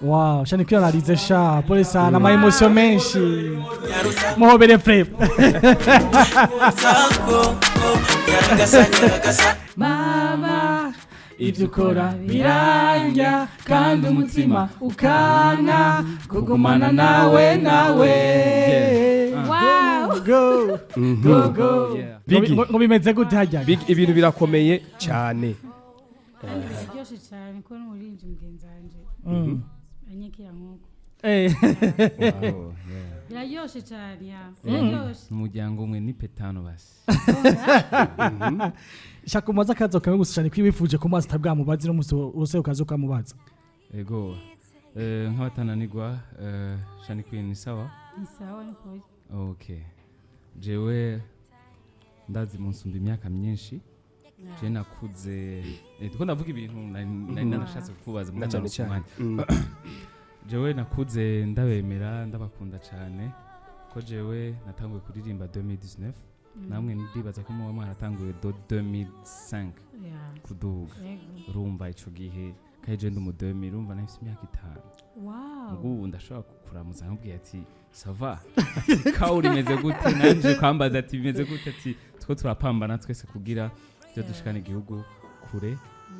Wow, Channy Queen ararize sha, pole sana, ama émotion menshi. Muhobere frère. Mama, ibyo ukora biranja kandi umutima ukana kugumana nawe nawe. Wow. Go, go, go. Yeah. Biggie. Ngo bimeze gute hajya? Big, ibintu birakomeye cyane. Kandi biraryoshe cyane kubona umuririmbyi mugenzi wanje anyakira nk'uko. Wow, yeah. Biraryoshe cyane, ya, biraryoshe. Umuryango umwe ni petano basi. Shaka umubaza akazo kamwe gusa cyane kwibifuje ko mazi atabwamubazi no musi urose ukaza ukamubaza. Ego. Nk'abatananirwa, Channy Queen, ni sawa? Ni sawa, ni kuri. Okay. Jewe ndazi munsumba imyaka myinshi. Je nakuze, ndiko ndavuga ibintu nari narashatse kukubaza Na cyane muga cyane. umwanya. Jewe nakuze ndabemera, ndabakunda cyane, ko jewe natanguye kuririmba 2019, namwe ndibaza ko muba mwaratanguye do 2005 kuduga. Urumva ico gihe kandi je ndi umu 2000, urumva nafise imyaka 5. Mugu ndashobora kukuramutsa nkubwiye ati: "Ça va?" Ati: "Kauri imeze gute?" Nanje kwambaza ati: "Bimeze gute?" Ati: "Two turapambana twese kugira byo dushikana igihugu kure."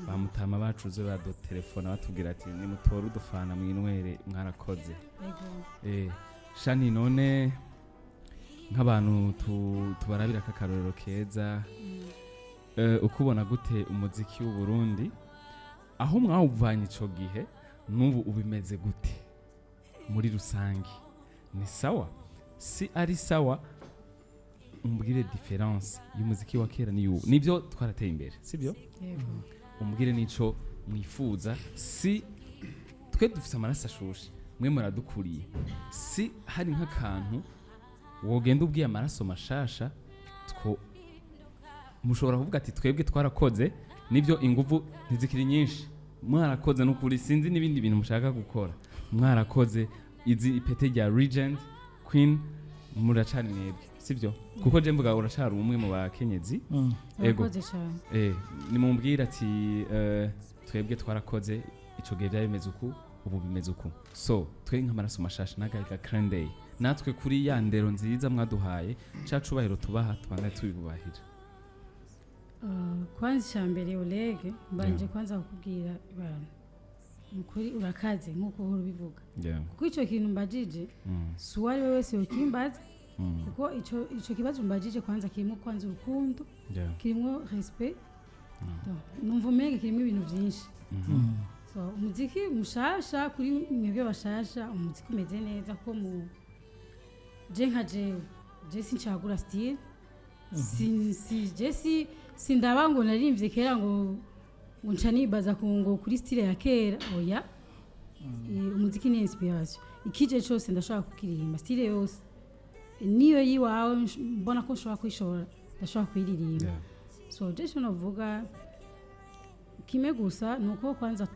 Bamutama bacuze badutelefona batubwira ati: "Nimutore udufana mwinywere, mwarakoze." Shani, none nk'abantu tubarabira akakarorero keza, ukubona gute umuziki w'u Burundi aho mwawuvanye ico gihe n'ubu ubimeze gute muri rusange? Ni sawa, si ari sawa? Umbwire différence y'umuziki wa kera n'iyubu. Nibyo, twarateye imbere, sibyo? Yego. Umbwire n'ico mwifuza. Si twe dufise amaraso ashushe, mwe muradukuriye, si hari nk'akantu wogenda ubwiye amaraso mashasha two mushobora kuvuga ati: "Twebwe twarakoze, nibyo, ingufu ntizikiri nyinshi, mwarakoze n'ukuri, sinzi n'ibindi bintu mushaka gukora, mwarakoze." Izi ipete rya Legend Queen muracari mwebwe, sibyo? Kuko je mvuga uracari umwe mu bakenyezi. Ego. Urakoze cyane. Nimumbwire ati: "Twebwe twarakoze, ico gihe byari bimeze uku, ubu bimeze uku." So twe nk'amaraso mashasha n'agahiga Cranday, natwe kuri ya ndero nziza mwaduhaye, ca cubahiro tubaha, tubandane tubibubahira. Kwanza icya mbere, Oleg, mbanje kwanza kukubwira ibana nukuri urakaze nk'uko uhora ubivuga, kuko icyo kintu mbajije si uwo ari we wese yokimbaza, kuko ico kibazo mbajije kwanza kirimo kwanza urukundo, kirimo respect. Donc, numva umenga kirimo ibintu byinshi. So umuziki mushasha, kuri mwebwe bashasha, umuziki umeze neza ko mu je nka jewe, je sincagura style, si je si sindaba ngo naririmbye kera ngo nca nibaza ku ngo kuri style ya kera, oya. Umuziki ni inspiration, ikije cyose ndashobora kukiririmba, style yose niyo yiwawe mbona ko nshobora kwishora, ndashobora kuyiririmba. So je cyo novuga kimwe gusa ni uko kwanza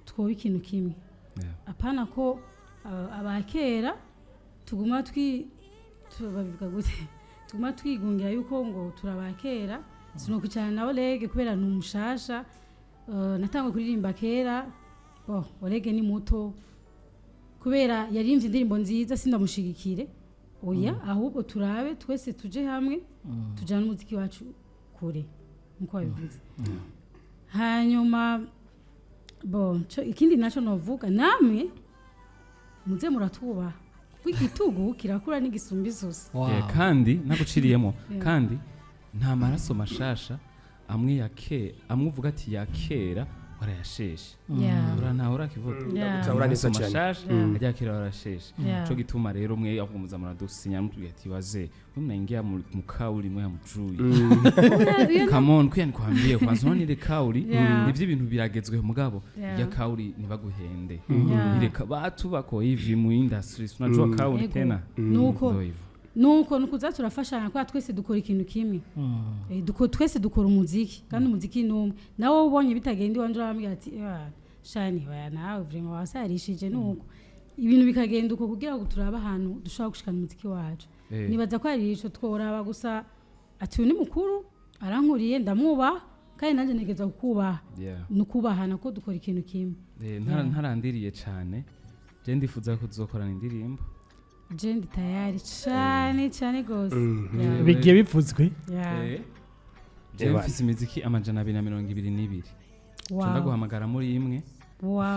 twoba ikintu kimwe, apana ko abakera tuguma twi babivuga gute, tuguma twigungira yuko ngo turabakera. Sinokwicarana na Oleg kubera ni umushasha, natangwe kuririmba kera. Bo Oleg ni muto, kubera yaririmbye indirimbo nziza sindamushigikire, oya. Ahubwo turabe twese tuje hamwe, tujane umuziki wacu kure nkuko babivuze. Hanyuma bo ikindi naco novuga, namwe muze muratwubaha, kuko igitugu kirakura n'igisumba isusa. Kandi naguciriyemo, kandi nta maraso mashasha amwe ya ke amwe uvuga ati ya kera warayasheshe. Ura ntawe urakivuga. Ndagutahura neza Amaraso cyane. mashasha ajya kera warasheshe. Co gituma rero mwe ahubwo muza muradusinya, mutubwira ati: "Wazee, mwe mnaingia mu kauli mwe hamjui." Come on, kuya nikwambie kwanza, unaona ile kauli, nivyo ibintu biragezweho, mugabo ya kauli ntibaguhende. Ile batu bako hivi mu industry, unajua kauli tena. Nuko Ndo hivyo. Nuko nukuza turafashanya kubera twese dukora ikintu kimwe. Twese dukora umuziki, kandi umuziki ni umwe. Nawe ubonye bitagenda iwanje urambwira ati: "Ewa, Shani, oya, nawe vraiment wasarishije." Nuko ibintu bikagenda uko kugira ngo turabe ahantu dushobora gushikana umuziki wacu. Nibaza ko hari ico tworaba gusa, ati uyu ni mukuru, arankuriye, ndamwubaha. Kandi nanjye ntegerezwa kukubaha. Ni ukubahana ko dukora ikintu kimwe. Ntarandiriye cyane, je ndifuza ko tuzokorana indirimbo. Je ndi tayari cyane cyane gose. Yeah. Bigiye bipfuzwe. Yeah. Je mfise imiziki 222. Ndaguhamagara muri imwe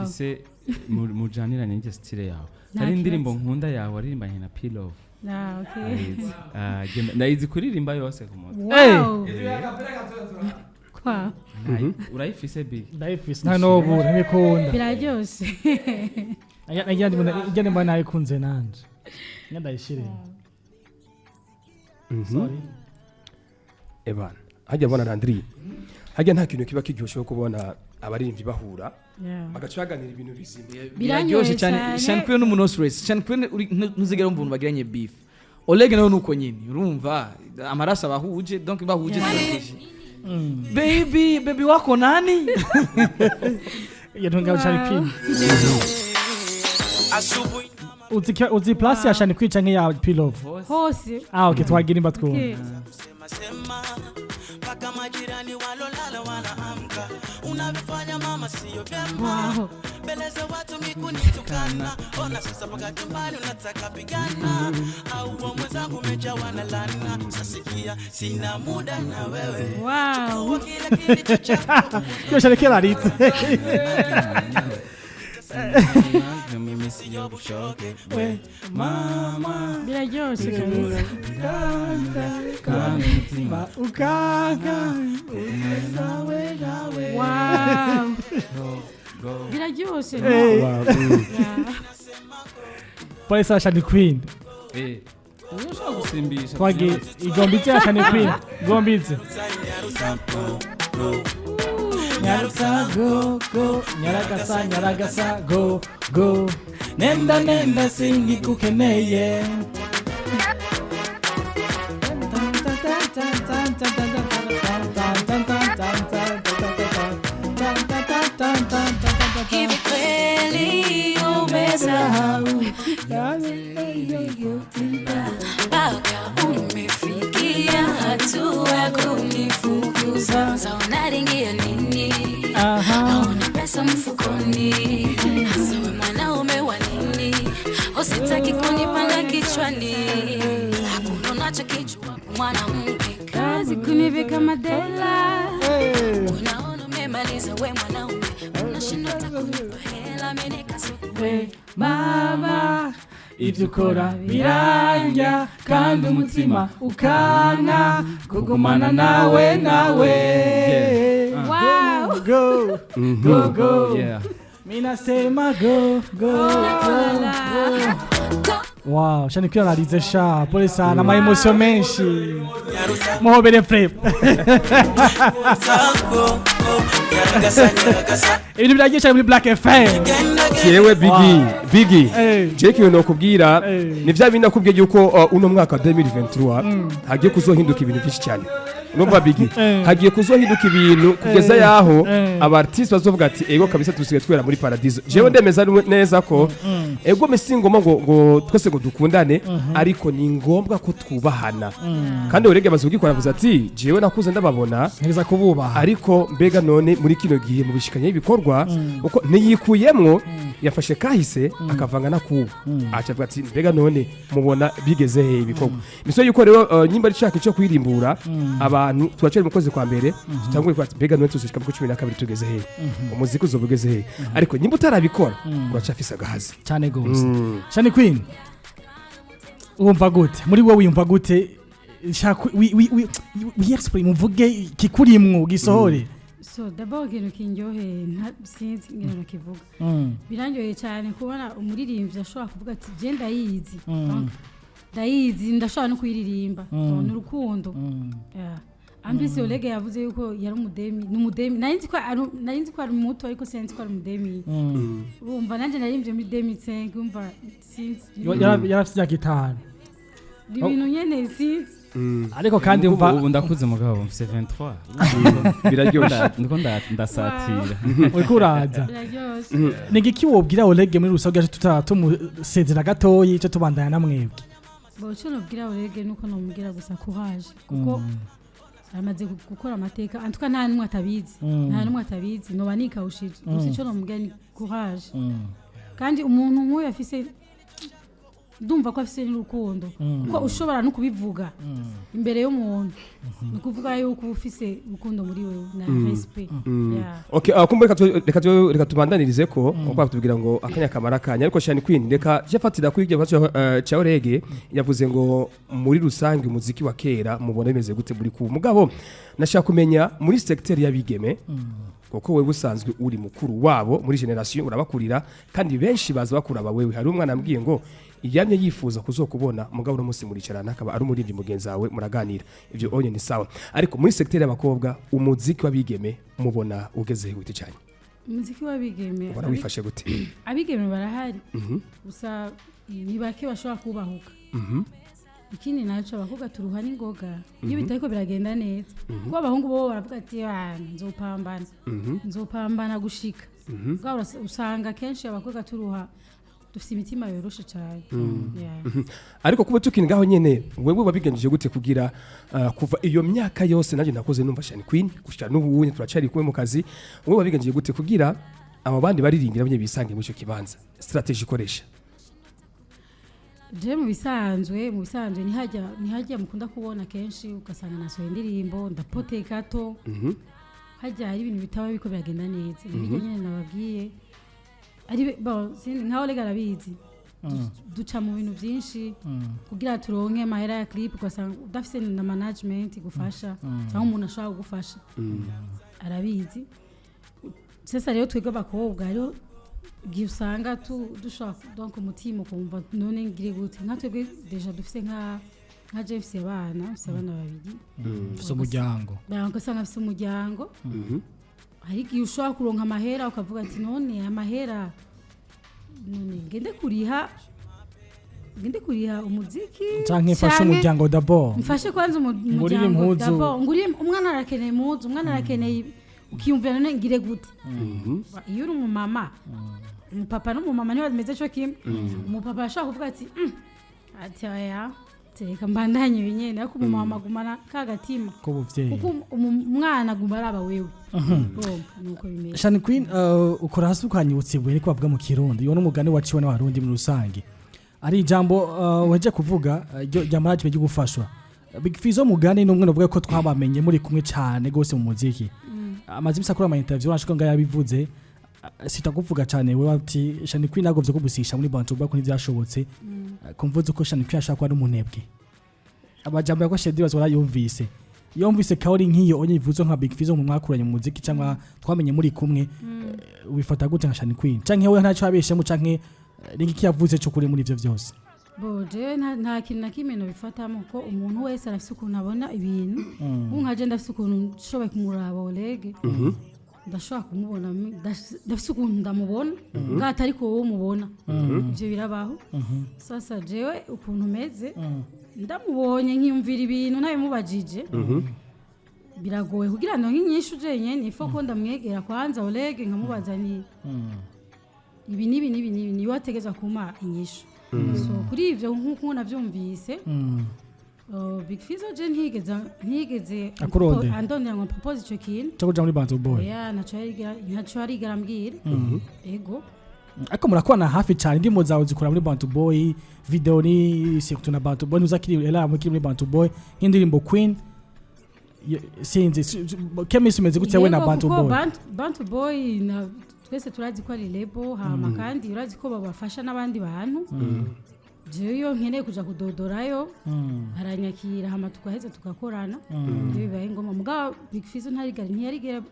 mfise mujaniranye n'iryo style yawe. Nta Hari indirimbo kibazo. nkunda yawe waririmbanye na P-Love. Ah, okay. Ndayizi. Ah, ndayizi kuririmba yose ku mutwe. Wow. Kwa. Urayifise, Big? Ndayifise, nta nobura ntibikunda. Biraryoshe. Ijya ndimba nayikunze nanje njya ndayishire. Sorry. Ebana, hajya bona Landry, hajya nta kintu kiba kiryoshe kubona abaririmbyi bahura bagaca baganira ibintu bizima. Biraryoshye cyane. cyane. Sean Queen n'umuntu no stress. Sean Queen ntuzigera wumva umuntu bagiranye beef. Oleg nawe nuko nyine, urumva amaraso abahuje, donc bahuje strategy. Baby, baby wako nani? Iyo ntunga cyane pin uzi place ya Shani kwica nk'iya P-Love. Hose. Ah, okay, twagira imba twumva. Okay. Sema mpaka majirani walolala wanaamka, unavyofanya mama siyo vyema. Mbele za watu mikunitukana, ona sasa mpaka chumbani unataka pigana, au wa mwenzangu umejawa na lana. Sasikia sina muda na wewe. Chukua kila kilicho chako. Iyo Shani keraritse. Mimi siyo bushoke we mama. Biraryoshe kabisa. Kandi umutima ukaga. Wow. Biraryoshe. Eh. Yeah. Polisi ya Shani Queen. Urashobora gusimbisha. Twagiye igombitse ya Shani Queen gombitse. Nyarugasa go go, nyaragasa nyaragasa go go, nenda nenda singikukeneye. Hivi kweli umesahau mpaka umefikia hatua ya kunifukuza? Sasa unaringia nini? Hauna pesa mfukoni, hasa we mwanaume wa nini? Usitaki kunipanda kichwani, hakuna unachokijua mwanamke. Kazi kunivika madela. Unaona umemaliza we mwanaume, unashindwa hata kunipa hela, mimi nikasuku Mama, ibyo ukora birandya kandi umutima ukana kugumana nawe nawe. Wow. Go go go. Minasema go go go. Wow, Shani Queen ararize sha, pole sana, ama emotion menshi. Muhobere frame. Ibintu biragiye cyane muri Black FM. Jewe Bigi, Bigi, je kintu nokubwira ni vya bindi nakubwiye yuko uno mwaka wa 2023 hagiye kuzohinduka ibintu byinshi cyane. Urumva, Bigi, hagiye kuzohinduka ibintu kugeza yaho aba artiste bazovuga ati ego kabisa, tusigaye twera muri paradiso. Jewe ndemeza neza ko ego mesi ngoma ngo twese ngo dukundane, ariko ni ngombwa ko twubahana. Kandi urege amaze kugikora, avuze ati jewe nakuze ndababona, ntegeza kububaha. Ariko mbega none muri kino gihe mu bishikanye y'ibikorwa uko ntiyikuyemwo, yafashe kahise akavanga nakubu, aca avuga ati mbega none mubona bigeze he ibikorwa? Miso yuko rero nyimba ari caka cyo kwirimbura abantu, turacari mu kwezi kwa mbere, tutanguye kuba ati mbega none tuzoshika mu 12 tugeze he? Umuziki uzoba ugeze he? Ariko nyimba utarabikora uracafise agahazi. Cyane gose. Shani Queen, wumva gute muri wowe? Wiyumva gute? Shaka wi wi wi wi exprime, muvuge kikurimwo gisohore. So d'abord ikintu kindyoheye, sinzi ingene nakivuga, birandyoheye cyane kubona umuririmbyi ashobora kuvuga ati je ndayizi. Donc, ndayizi, ndashobora no kuyiririmba. So, ni urukundo. Yeah. Ambise Oleg yavuze yuko yari umudemi, ni umudemi. Nari nzi ko ari muto, ariko sinzi ko ari umudemi. Urumva nanjye naririmbye muri 2005, urumva sinzi. Yari afite imyaka 5. Ni ibintu nyene sinzi. Ariko kandi umva Ubu ndakuze mugabo, mfise 23. Biraryoshe. Ndiko ndasatira. Uriko uraza. Biraryoshe. Ni igiki wobwira Oleg muri rusange tutara tumusezera gatoyi, ico tubandanya na mwebwe? Bo, icyo nabwira Oleg nuko namubwira gusa courage, kuko Amaze gukora amateka antuka, nta n'umwe atabizi, nta n'umwe atabizi. Noba nikawushije gusa. Icyo nomubwira ni courage. Kandi umuntu nk'uyu afise, ndumva ko afise n'urukundo, kuko ushobora no kubivuga imbere y'umuntu, ni ukuvuga yuko uba ufise urukundo muri wewe na respect. Yeah. Okay, kumbe reka tubandanirize ko uko batubwira ngo akanya kamara akanya. Ariko Shani Queen, reka je fatira kuri ibyo bacu cha Orege yavuze ngo muri rusange umuziki wa kera mubona bimeze gute muri ku mugabo. Nashaka kumenya muri secteur y'abigeme, kuko wewe usanzwe uri mukuru wabo muri generation, urabakurira kandi benshi baza bakuraba wewe. Hari umwana ambwiye ngo yamye yifuza kuzokubona, mugabo uno munsi muricarana akaba ari umuririmbyi mugenzi wawe, muraganira. Ibyo onye ni sawa, ariko muri secteur y'abakobwa umuziki w'abigeme mubona ugeze gute cyane? Umuziki w'abigeme Ubona wifashe gute? Abigeme barahari, gusa ni bake bashobora kubahuka. Ikindi naco, abakobwa turuha n'ingoga iyo bitariko biragenda neza, kuko abahungu bo baravuga ati: "Ah, nzopambana, nzopambana gushika." Mugabo usanga kenshi abakobwa turuha, dufite imitima yoroshe cyane. Yeah. Ariko kuba tukiri ngaho nyene, wewe wabigenjeje gute kugira kuva iyo myaka yose nanjye nakoze numva Shani Queen gushika n'ubu unye turacari kumwe mu kazi, wewe wabigenjeje gute kugira abo bandi baririmbira abanye bisange muri ico kibanza? Strategy ikoresha? Je mu bisanzwe ntihajya mukunda kubona kenshi ugasanga nasohoye indirimbo ndapoteka to, hajya hari ibintu bitaba biriko biragenda neza. Ibyo nyine nababwiye ari bon, sindi nkaho rega arabizi. Duca mu bintu byinshi kugira turonke amahera ya clip, ugasanga udafise na management igufasha cyangwa umuntu ashobora kugufasha arabizi. Sasa rero twebwe abakobwa rero igihe usanga dushobora donc umutima ukumva none ngire gute? Nka twebwe déjà dufise nka je mfise abana babiri. Ufise umuryango. Ugasanga mfise umuryango. Hari igihe ushobora kuronka amahera ukavuga ati: "None amahera, none ngende kuriha umuziki Canke mfashe canke umuryango d'abord. Mfashe kwanza Ngurire umuryango impuzu. d'abord, ngurire umwana, arakeneye impuzu, umwana arakeneye." Ukiyumvira: none ngire gute? Iyo uri umumama, umupapa n'umumama ntibameze co kimwe. Umupapa ashobora kuvuga ati ati oya, reka mbandanye ibinyene," ariko umumama agumana ka gatima k'ubuvyeyi. Kuko umwana aguma araba wewe. Urumva, nuko bimeze. Shani Queen, ukora hasi ukanyibutsa ibuye, niko bavuga mu Kirundi. Iyo n'umugani waciwe n'Abarundi muri rusange. Ari ijambo waje kuvuga rya management, ryo gufashwa. Big Fizzo mugani n'umwe navuga ko twabamenye muri kumwe cyane gose mu muziki. Amaze imisi akora ama interview, ashika nga yabivuze. Sitakuvuga cyane wewe, ati Shani Queen agovye kugusisha muri Bantu ko ntivyashobotse. Kumvuze ko Shani Queen ashaka kuba ari umunebwe. Amajambo yakoresheje ndibaza warayumvise. Iyo wumvise kaori nk'iyo onye ivuze nka Big Fizzo mu mwakuranye mu muziki cyangwa twamenye muri kumwe, wifata gute nka Shani Queen? Canke wewe ntacyo abeshemo, canke n'igiki yavuze cyo kuri muri ivyo vyose? Bo jewe nta kintu na kimwe nobifatamo, ko umuntu wese arafise ukuntu abona ibintu. Ubu nka je ndafise ukuntu nshoboye kumuraba Olege, ndashobora kumubona, ndafise ukuntu ndamubona bwa atari ko wowe umubona. Ivyo birabaho. Sasa jewe ukuntu meze, ndamubonye nkiyumvira ibintu ntabimubajije, biragoye kugira ngo nk'inyishu jenyene. Ifo ko ndamwegera kwanza Olege, nkamubaza ni ibi n'ibi n'ibi n'ibi, niwe ategeza kumpa inyishu. So kuri ivyo, nk'uko navyumvise, Big Fizzo je ntigeze Akurondera. andondera ngo propose ico kintu. Cyo kuja muri Bantu Boy? Oya, ntaco yarigera ambwira. Ego. Ariko murakorana hafi cyane, indirimbo zawe zikora muri Bantu Boy, video ni surtout na Bantu Boy, ntuzakiri era mukiri muri Bantu Boy, nk'indirimbo Queen. Sinzi chemistry imeze gute we na Yego, Bantu kuko Boy? Bantu Boy na twese turazi ko ari label, hama kandi urazi ko babafasha n'abandi bantu. Jewe iyo nkeneye kuja kudodorayo aranyakira, hama tugaheza tugakorana iyo bibaye ngombwa. Mugabo Big Fizzo ntiyarigera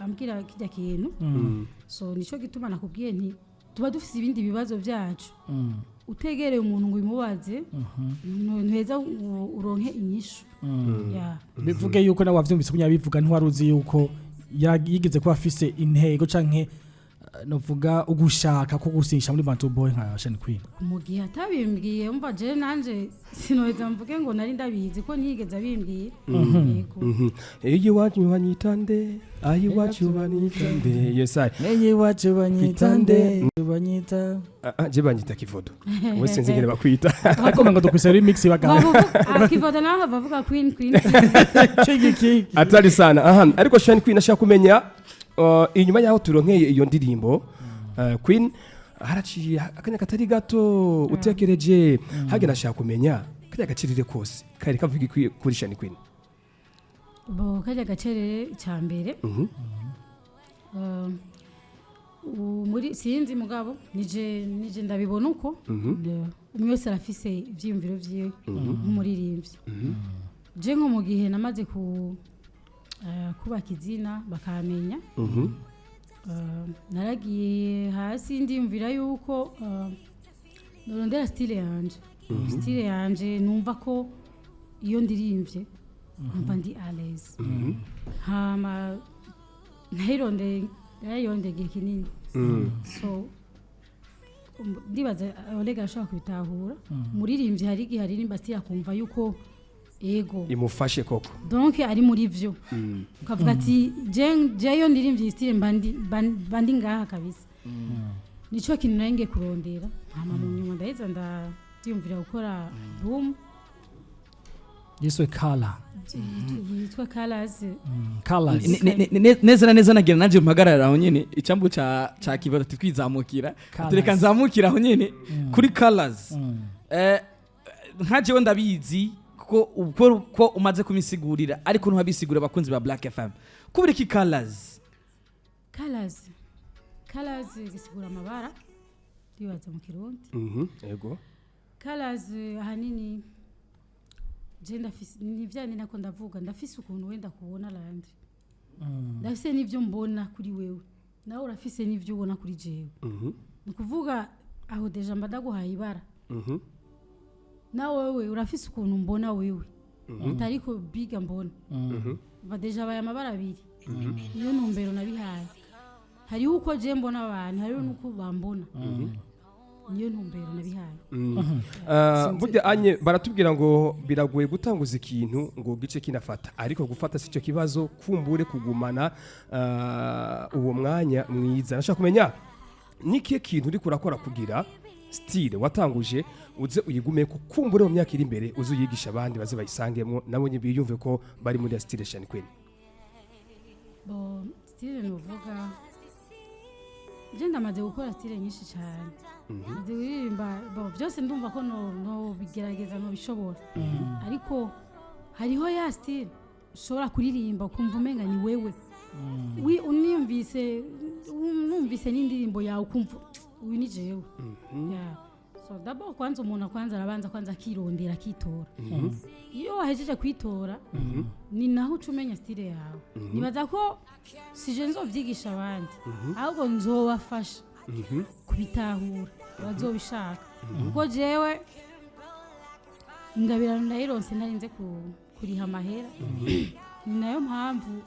ambwira kirya kintu. So nico gituma nakubwiye nti tuba dufise ibindi bibazo byacu. Utegereye umuntu ngo ubimubaze, ntuheza ngo uronke inyishu. Yeah. Bivuge yuko nawe wavyumvise kunya bivuga, ntiwari uzi yuko yigeze kuba afise intego canke novuga ugushaka ko gusinyisha muri Bantu Boy nka Shani Queen? Mu gihe atabimbwiye, umva, jewe nanje sinoheza mvuge ngo nari ndabizi, ko ntiyigeze abimbwira. Yego. Iyo iwacu banyita nde? Aho iwacu banyita nde? Yes, I Neye iwacu banyita nde? Banyita Ah, ah, je banyita Kivodo, we sinzi ingene bakwita. Ariko ngo dukwise remix bagabo. Kivodo naho bavuga queen, queen. Kiki kiki. Atari sana aha. Ariko Shine Queen, ashaka kumenya inyuma yaho turonkeye iyo ndirimbo, Queen, haraciye akanya katari gato utekereje hagena. Ashaka kumenya kajya gacirire kose kari kavuga iki kuri Shine Queen? Bo kajya gacerere cya mbere, muri sinzi, mugabo nije ndabibona uko. Umwe wese arafise ivyiyumviro vyiwe nk'umuririmbyi. Je nko mu gihe namaze ku kubaka izina bakamenya, naragiye hasi ndiyumvira yuko norondera style yanje, style yanje numva ko iyo ndirimbye numva ndi à l'aise. Hama nayirondeye, narayirondeye igihe kinini. So ndibaza Oleg arashobora kubitahura. Umuririmbyi hari igihe aririmba style akumva yuko ego imufashe koko. Donc ari muri vyo, ukavuga ati je iyo ndirimbye iyi style mba ndi ngaha kabisa. Nico kintu nari ngiye kurondera. Hama mu nyuma ndaheza ndabyiyumvira gukora album Yiswe Color. Yitwa Colors. Colors. Neza na neza nagira nanje mpagarara aho nyene icambu ca Kivodo, twizamukira. Colors. Reka nzamukira aho nyene kuri Colors. Nka jewe ndabizi kuko uko ko umaze kumisigurira, ariko ntuhabisigurira abakunzi ba Black FM. Kubera iki Colors? Colors, Colors gisigura amabara, ndibaza mu Kirundi. Yego. Colors ahanini je ndafise ni vyandi nako ndavuga, ndafise ukuntu wenda kubona landi, ndafise n'ivyo mbona kuri wewe, nawe urafise n'ivyo ubona kuri jewe. Ni ukuvuga aho déjà mba ndaguhaye ibara. Nawe wewe urafise ukuntu mbona wewe utariko biga mbona. Mva déjà abaye amabara abiri. Niyo ntumbero nabihaye. Hariho uko je mbona abantu, hariho n'uko bambona. Niyo ntumbero nabihaye. Burya anye baratubwira ngo biragoye gutanguza ikintu ngo gice kinafata, ariko gufata si cyo kibazo, kumbure kugumana uwo mwanya mwiza. Nashaka kumenya nikihe kintu uriko urakora kugira style watanguje uze uyigume, ko kumbure mu myaka iri imbere uze uyigisha abandi baze bayisangemo, nabo nyine biyumve ko bari muri ya style Shani Queen. Bo style nuvuga, je ndamaze gukora style nyinshi cyane, maze kuririmba bo byose, ndumva ko no bigerageza no bishobora, ariko hariho ya style ushobora kuririmba ukumva umenga ni wewe. Wi uniyumvise, numvise n'indirimbo yawe ukumva uyu ni jewe. Yeah. So d'abord kwanza umuntu kwanza arabanza kwanza akirondera, akitora. Iyo wahejeje kwitora ni naho uca umenya style yawe. Nibaza ko sije nzovyigisha abandi, ahubwo nzobafasha kubitahura bazobishaka, kuko jewe ingabirano ndayironse ntarinze kuriha amahera. Ni nayo mpamvu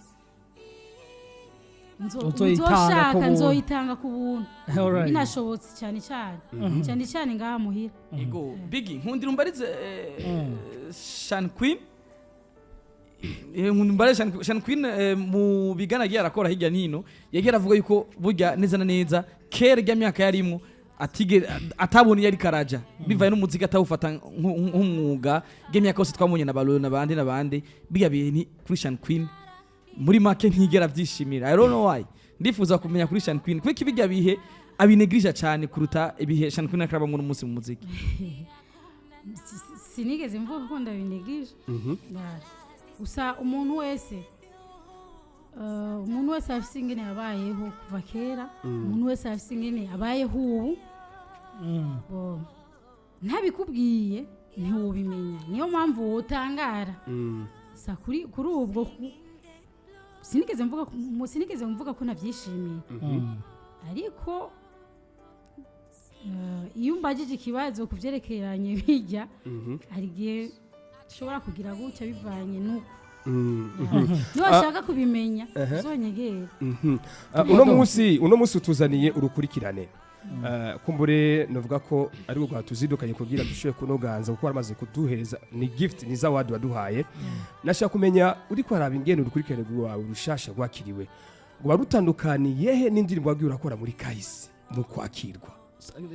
Uzoyitanga ku nzoshaka buntu. Nzoyitanga ku buntu binashobotse, cyane cyane cyane cyane ngaha muhira. Ego Biggie, nkundira umbarize Shan Queen. Nkundira umbarize Shan Queen, mu bigana agiye arakora hirya nino yagiye aravuga yuko burya neza na neza kera rya myaka yarimwo atige atabona iyo ariko araja bivaye n'umuziki, atawufata nk'umwuga. Ry'imyaka yose twabonye na Balo n'abandi n'abandi biga bintu kuri Shan Queen, muri make ntigera abyishimira. I don't know why. Ndifuza kumenya kuri Shan Queen kuko bijya bihe abinegrija cyane kuruta ibihe Shan Queen akarabamwo n'umunsi mu muziki. Sinigeze mvuga ko ndabinegije. Gusa umuntu wese afise ingene yabayeho kuva kera, umuntu wese afise ingene abayeho ubu. Bo, ntabikubwiye ntiwubimenya, niyo mpamvu wotangara. Sa kuri ubwo sinigeze mvuga ko nabyishimiye, ariko iyo umbajije ikibazo ku byerekeranye bijya, hari igihe ushobora kugira gutya bivanye n'uko niwashaka kubimenya uzonyegere. Uno munsi utuzaniye urukurikirane. Kumbure novuga ko ari rwo rwatuzidukanye kugira dushobore kunoganza, kuko waramaze kuduhereza, ni gift, ni zawadi waduhaye. Nashaka kumenya uriko araba ingene urukurikirane rwawe rushasha rwakiriwe, ngo rutandukaniye he n'indirimbo wagiye urakora muri kahise mu kwakirwa?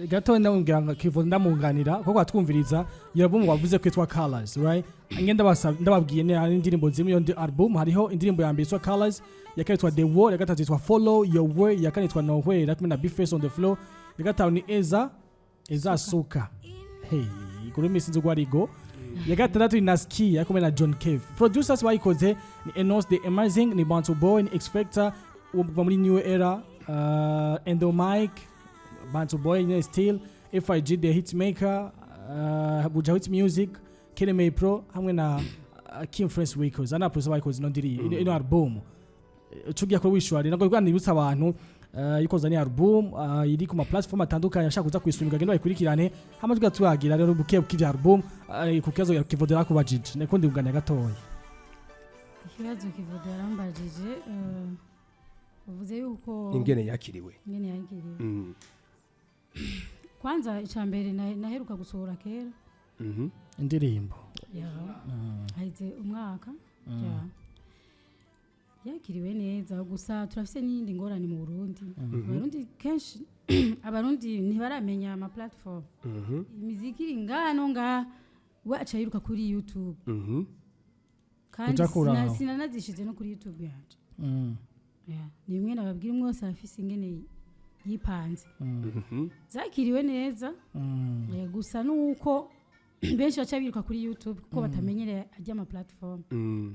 Gato ndamubwira ngo Kivo ndamunganira kuko atwumviriza iyo album wavuze ko yitwa Colors, right? Ngenda ndababwiye ne hari indirimbo zimwe iyo album. Hariho indirimbo ya mbere yitwa Colors, ya kabiri yitwa The Wall, ya gatatu yitwa Follow Your Way, ya kane yitwa Nowhere kumwe na Bface on the floor, ya gatanu ni Eza Eza Suka, hey, kuri misi nzi arigo, ya gatandatu ni Naskia kumwe na John Cave. Producers bayikoze ni Enos the Amazing, ni Bantu Boy, ni X Factor uva muri New Era, Endo Mike, Bantu Boy nyine still, FIG the Hitmaker, Buja Hit Music, Keneme Pro hamwe na Kim Fresh Records. Ana producer bayikoze ino ndirimbo, ino album. Tugiye kuri wishwari nabwo rwanda abantu yuko zani album iri ku ma platform atandukanye, ashaka kuza kuyisunika genda bayikurikirane. Hama tuga tuyagira rero buke buke ibya album ku kibazo kivodera kubajije niko ndibuganya gatoya. Ikibazo kivuga yarambajije, uvuze yuko ingene yakiriwe. Ingene yakiriwe. Kwanza icya mbere naheruka gusohora kera. Indirimbo. Ya, haheze umwaka. Ya. Yakiriwe neza, gusa turafise n'iyindi ngorane mu Burundi. Abarundi kenshi, Abarundi ntibaramenya ama platform. Imiziki iri ngano nga we aca yiruka kuri YouTube. Kandi Kuja kuraho. Sinanazishize no kuri YouTube yanje. Ya, ni bimwe nababwira, umwe wese arafise ingene yipanze. Zakiriwe neza. Gusa nuko benshi baca biruka kuri YouTube kuko batamenyereye ajya ama platform.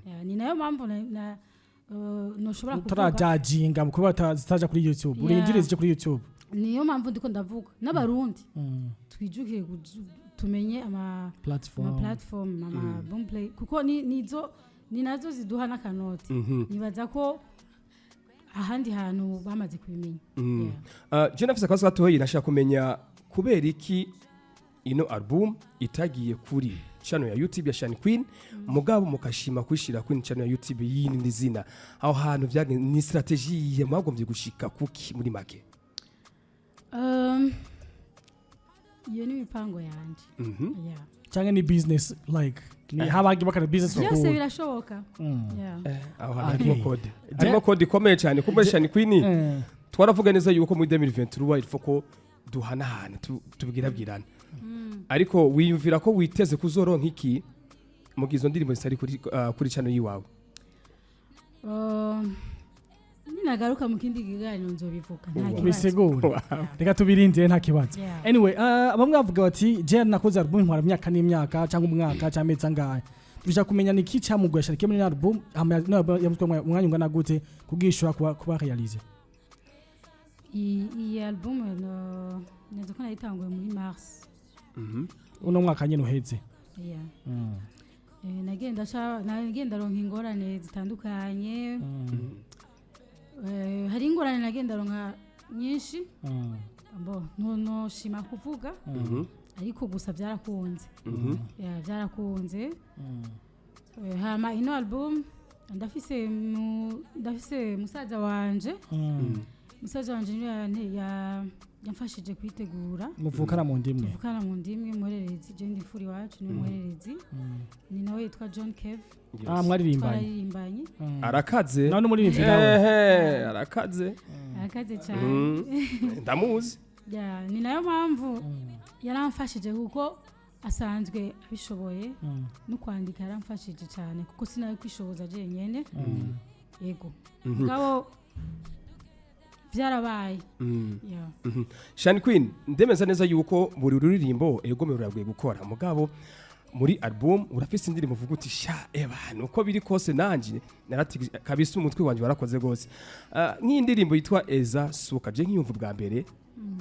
Ya, ni nayo mpamvu na noshobora kuvuga Utarajajinga mu kuba zitaja kuri YouTube, urindire zije kuri YouTube. Niyo mpamvu ndiko ndavuga n'Abarundi twijukire tumenye ama platform. Platform, ama Boomplay, kuko ni nizo ni nazo ziduha n'akanoti. Nibaza ko ahandi hantu bamaze kubimenya. Yeah. Je nafise akabazo gatoyi, nashaka kumenya kubera iki ino album itagiye kuri channel ya YouTube ya Shani Queen, mugabo mukashima kwishira kuri channel ya YouTube yindi zina. Aho hantu vyagenze ni strategie yihe? Mwagombye gushika kuki muri make? Iyo ni imipango yanje. Yeah. Cyangwa ni business, like ni habaga bakana business Byose bakura. birashoboka. Yeah. Aho hantu harimo code, harimo code ikomeye cyane kumbe Shani Queen twaravuga neza yuko muri 2023 il faut ko duhanahana, tubwirabwirana, ariko wiyumvira ko witeze kuzoronka iki mu gihe izo ndirimbo zitari kuri channel yiwawe? Ninagaruka mu kindi kiganiro nzobivuga, nta kibazo. Bisigure, reka tubirindire, nta kibazo. Anyway, bamwe bavuga bati je nakoze album ntwara imyaka n'imyaka, cyangwa umwaka, cyangwa amezi angahe. Tuja kumenya ni iki cyamugoye Shani muri album, hama ino album yamutwaye umwanya ungana gute kubwishura kuba réaliser? Iyi album neza ko nayitanguye muri mars. Uno mwaka nyine uheze. Yeah. Nagenda ronka ingorane zitandukanye. Hari ingorane nagenda ronka nyinshi. Bo no shima kuvuga, ariko gusa byarakunze. Yeah, byarakunze. Hama ino album ndafise musaza wanje. Musaza wanje niwe yamfashije kuyitegura. Muvukana mu ndimwe? Tuvukana mu ndimwe, muhererezi. Je ndi imfura iwacu, niwe muhererezi, ni nawe yitwa John Kev. Ah, mwaririmbanye? Twararirimbanye. Arakaze. Nawe n'umuririmbyi nawe? Ehe, arakaze. Arakaze cyane. Ndamuzi. Ya, ni nayo mpamvu yaramfashije, kuko asanzwe abishoboye. No kwandika yaramfashije cyane, kuko sinari kwishoboza jenyene. Yego, mugabo byarabaye. Ya. Shani Queen, ndemeza neza yuko buri ruririmbo egome rurabwiye gukora, mugabo muri album urafise indirimbo uvuga uti sha eba nuko biri kose nanje narati kabisa umutwe wanje warakoze gose. Nk'iyi ndirimbo yitwa Eza Suka, je nkiyumva bwa mbere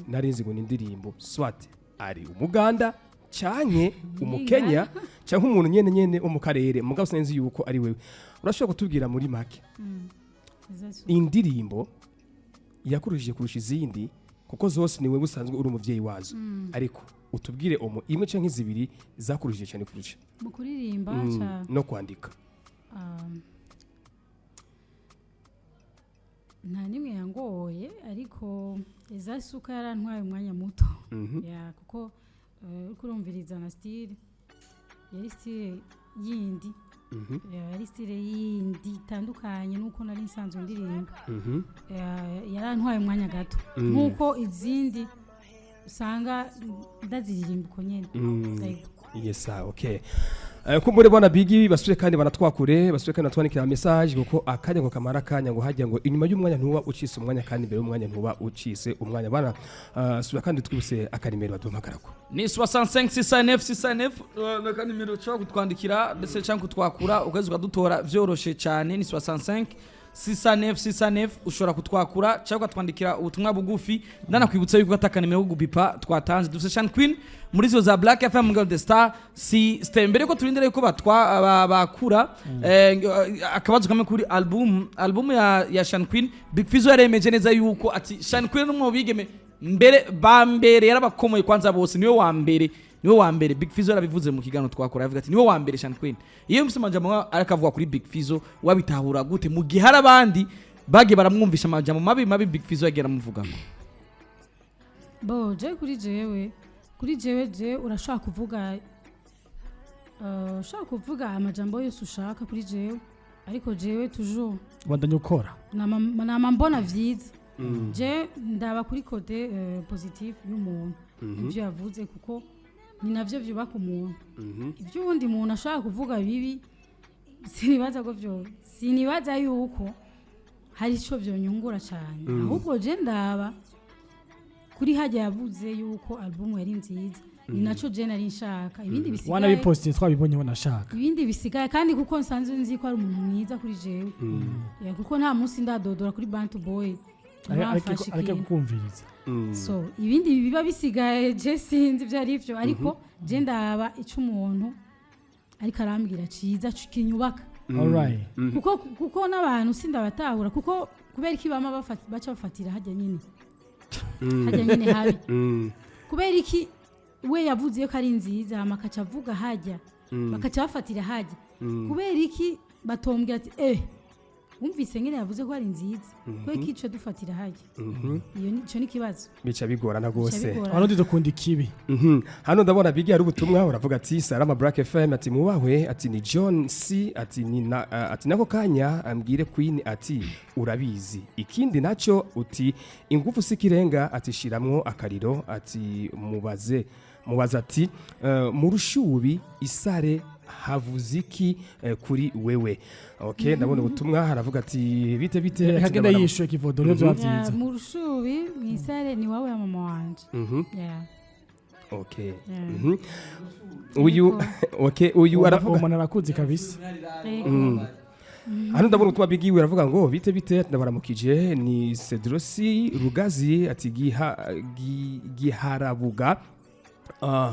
narinzi ngo ni indirimbo swat ari umuganda canke umukenya canke umuntu nyene nyene wo mu karere, mugabo sinzi yuko ari wewe. Urashobora kutubwira muri make Eza Suka. indirimbo yakurushije kurusha izindi, kuko zose ni wewe usanzwe uri umuvyeyi wazo, ariko utubwire omo imwe canke zibiri zakurushije cyane kurusha? Mu kuririmba ca No kwandika. Nta nimwe yangoye, ariko Eza Suka yarantwaye umwanya muto. Ya, kuko uriko urumviriza na style, yari style yindi. Ya, yari style yindi itandukanye nuko nari nsanzwe ndirimba. Ya, yarantwaye umwanya gato, nkuko izindi Usanga ndaziririmba uko nyene. Yego. Yes, okay. Kumbure bwana Bigi, basubire kandi banatwakure, basubire kandi batwandikira message, kuko akanya ngo kamara akanya, ngo hajya ngo inyuma y'umwanya ntuba ucise umwanya, kandi imbere y'umwanya ntuba ucise umwanya. Bana, subira kandi twibuse akanimero baduhamagarako. Ni 65 69 69, naka nimero ushobora kutwandikira ndetse cyangwa kutwakura, ukaza ukadutora vyoroshe cyane. Ni 65 69 69, ushobora kutwakura cyangwa ukatwandikira ubutumwa bugufi. Ndanakwibutsa yuko ataka nimero yo gubipa twatanze. Dufise Shan Queen muri zo za Black FM Girl the Star System. Mbere yuko turindira yuko batwa bakura, akabazo kamwe kuri album ya Shan Queen. Big Fizzo yaremeje neza yuko ati Shan Queen n'umwe mu bigeme mbere ba mbere yarabakomoye kwanza bose, niwe wa mbere, niwe wa mbere. Big Fizzo yarabivuze mu kiganiro twakora, yavuga ati niwe wa mbere Shan Queen. Iyo mfise amajambo arakavuga kuri Big Fizzo, wabitahura gute mu gihe hari abandi bagiye baramwumvisha amajambo mabi mabi Big Fizzo yagiye aramuvugako? Bo je kuri jewe je urashobora kuvuga, ushobora kuvuga amajambo yose ushaka kuri jewe, ariko jewe toujours Bandanya ukora. Nama mbona vyiza. Je ndaba kuri côté positif y'umuntu, ivyo yavuze, kuko ni navyo vyubaka umuntu. Ibyo uwundi muntu ashobora kuvuga bibi, sinibaza ko vyo, sinibaza yuko hari ico vyonyungura cyane. Ahubwo je ndaba kuri hajya yavuze yuko album yari nziza, ni naco je nari nshaka. Ibindi bisigaye, Wanabipostinze, twabibonye, wanashaka. Ibindi bisigaye kandi, kuko nsanzwe nzi ko ari umuntu mwiza kuri jewe. Ya, kuko nta munsi ndadodora kuri Bantu Boy bamfashe areke ikintu. Kukumviriza. So ibindi biba bisigaye je sinzi ibyo ari byo, ariko je ndaba ico umuntu ariko arambwira ciza kinyubaka. Alright. Kuko n'abantu sindabatahura, kuko kubera iki bama baca bafatira hajya nyine, hajya nyine habi? Kubera iki we yavuze ko ari nziza, hama akaca avuga hajya, bakaca bafatira hajya? Kubera iki batombwira ati wumvise nyine yavuze ko ari nziza? Kubera iki ico dufatira hajya? Iyo ico ni ikibazo. Bica bigorana Bica rwose. bigorana. Abarundi dukunda ikibi. Hano ndabona Bigi hari ubutumwa, uravuga ati salama Black FM, ati mubahwe, ati ni John C, ati ni na, ati nako kanya ambwire Queen, ati urabizi. Ikindi naco uti ingufu sikirenga, ati shiramwo akariro, ati mubaze mubaza ati mu rushubi isare havuze iki kuri wewe? Okay, ndabona ubutumwa, haravuga ati bite bite, ati Reka genda yishuye kivodo rero, byaba Ya, byiza. Mu rushubi mw'isare ni wawe ya mama wanje. Yeah. Okay. Yeah. Uyu, okay, uyu uwo aravuga muntu arakuzi kabisa. Yego. Hano ndabona ubutumwa bwiwe, aravuga ngo bite bite, ndabaramukije, ni Cedrosi Rugazi, ati giharabuga.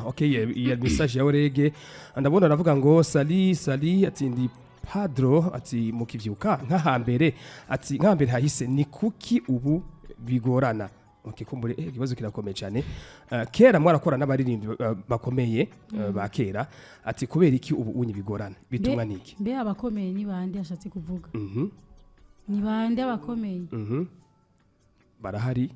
Okay, iya message ya Orege ndabona, aravuga ngo salut salut, ati ndi Padro, ati mukivyuka nk'ahambere, ati nk'ahambere hahise ni kuki ubu bigorana? Okay, kumbure ikibazo kirakomeye cyane. Kera mwarakora n'abaririmbyi bakomeye, ba kera, ati kubera iki ubu unyi bigorana, bitumwa niki? Mbe abakomeye ni bande ashatse kuvuga? Ni bande abakomeye? Barahari.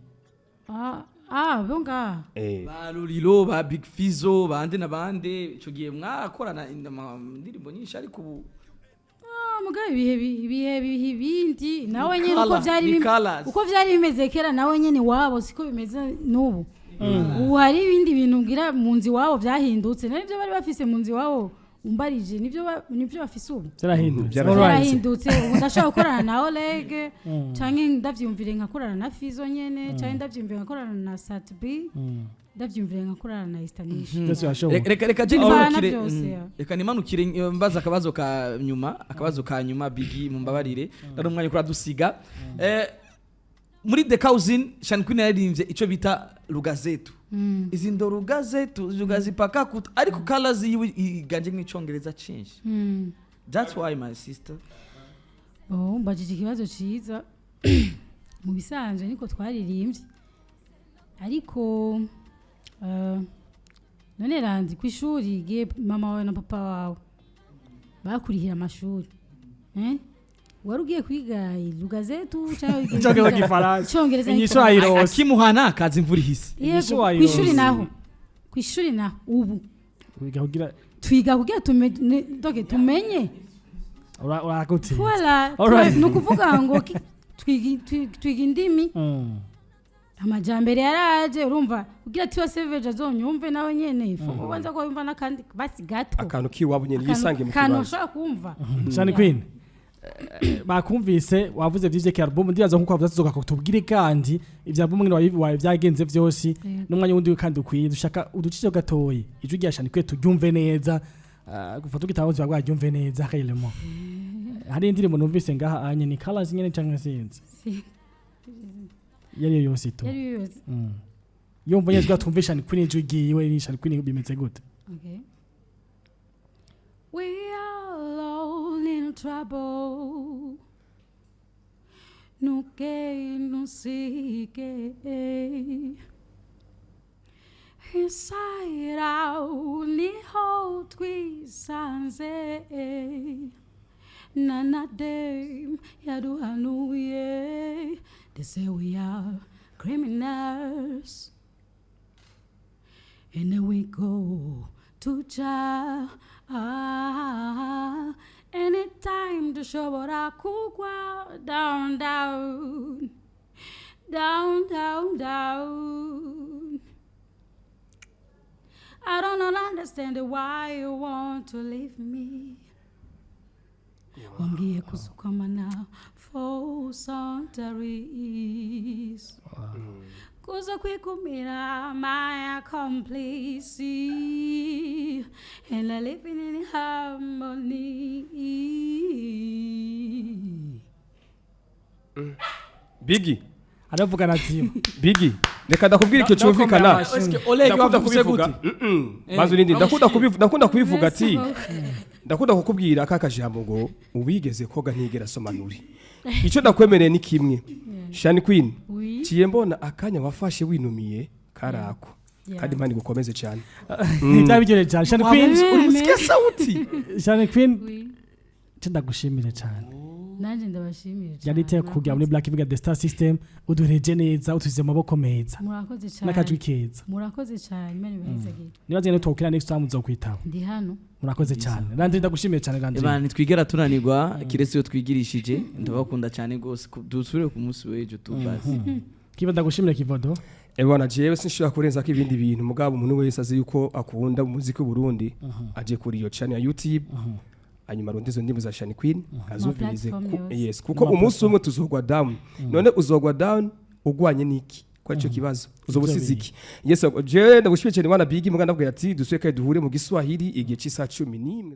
Ah, bo ngaha? Ba Ruriro, ba Big Fizzo, bande na bande, ico gihe mwarakorana indirimbo nyinshi, ariko ubu Ah, mugabo ibihe ibihe bindi nawe nyene uko Color, vyari ni colors. Uko vyari bimeze kera nawe nyene wabo siko bimeze n'ubu. Ubu hari ibindi bintu ngira mu nzu iwabo vyahindutse, nibyo bari bafise mu nzu iwabo, umbarije nibyo nibyo bafise ubu. Byarahindutse. Byarahindutse. Alright. Byarahindutse. Ubu ndashobora gukorana na Oleg, canke ndavyumvire nkakorana na Fizo nyene, canke ndavyumvire nkakorana na Satb, ndavyumvire nkakorana na Estanisha. Byose birashoboka. Reka je Bivana nimanukire byose, ya. Reka nimanukire, mbaza akabazo ka nyuma, akabazo ka nyuma. Bigi, mumbabarire, ndari umwanya kuri adusiga. Muri The Cousin, Shan Queen yaririmbye ico bita Lugazetu, izi ndo Lugazetu lugazipaka kutu, ariko colors yiwe iganje nk'icongereza cinshi. That's why, my sister. Oh, mbajije ikibazo ciza. Mu bisanzwe niko twaririmbye, ariko none ranzi ku ishuri, igihe mama wawe na papa wawe bakurihira amashuri, eh? Wari ugiye kwiga Lugazetu cyangwa ugiye Icongereza, kwiga Igifaransa. Icongereza Inyishu n'Igifaransa? wayironse. Akimuhana akaza imvura ihise. Yego, Inyishu ku wayironse. ishuri naho, ku ishuri naho ubu Wiga kugira twiga kugira donc tumenye. Uragutsinze. Voilà. Alright. Ni ukuvuga ngo twiga indimi. Amajambere yaraje, urumva, kugira Tiwa Savage azonyumve nawe nyene ifu ubanza ko yumva n'akandi basi gato. Akantu kiwabo nyene yisange mu kantu kibanza. ushobora kumva. Channy Queen, bakumvise wavuze vy'ivyo album, ndibaza nkuko wavuze tuzoka tubwire kandi ivya album ngene wawe vyagenze vyose n'umwanya wundi kandi ukwiye. Dushaka uducice gatoyi ijwi rya Channy Queen turyumve neza. Kuva tugitanga tuba bwaryumve neza réellement. Hari indirimbo numvise ngaha anye ni Colors nyene canke sinzi? Yari yose to. Yari yose. Yumva nyene twumve Channy Queen ijwi ryiwe ni Channy Queen bimeze gute? Okay. We are all in trouble. No gain, no seek. Inside out, niho twisanze. Nana dem yaduhanuye. They say we are criminals. And then we go to jail. Ah, anytime dushobora kugwa down, down, down, down, down. I don't understand why you want to leave me. Wambwiye kuzukamana for centuries. Kuza kwikumira my accomplice and living in harmony. Bigi. Aravuga na Ziba. Bigi, reka ndakubwira icyo cyumvikana. Eske Oleg Ndakunda wavuze kubivuga. gute? Maze urindi ndakunda kubivuga, ndakunda kubivuga ati ndakunda kukubwira aka kajambo ngo uwigeze koga ntigera asomanuri. Icyo ndakwemereye ni kimwe, Channy Queen. Oui. Ciye mbona akanya wafashe winumiye karako kandi Imana igukomeze cyane. Byaba biryoheye cyane, Channy Queen. Uri musikia sauti. Channy Queen, Oui. cyo ndagushimire cyane. Nanjye ndabashimiye cyane. Yari iteka kugira muri Black Ivuga The Star System, uduhereje neza, utuzize mu maboko meza. Murakoze cyane. N'akajwi keza. Murakoze cyane, Imana ibahezagire. Nibaze ngene twokina next time uzokwitaba. Ndi hano. Murakoze cyane. Landry, ndagushimiye cyane, Landry. Ebana, ntitwigera tunanirwa kiretse iyo twigirishije. Ndabakunda cyane rwose. Dusubire ku munsi w'ejo tubazi. Kiba, ndagushimire, Kivodo. Ebona, jewe sinshobora kurenza ko ibindi bintu, mugabo umuntu wese azi yuko akunda umuziki w'u Burundi aje kuri iyo channel ya YouTube, hanyuma aronde izo ndirimbo za Channy Queen azumvirize. Platform yose. Yes, kuko umunsi umwe tuzogwa down. None uzogwa down ugwanye niki? Kwa ico kibazo uzoba usize iki? Yes, jewe ndagushimiye cyane bwana Bigi, muganda ndabwira ati dusubire kandi duhure mu Giswahili igihe cy'isaha 11.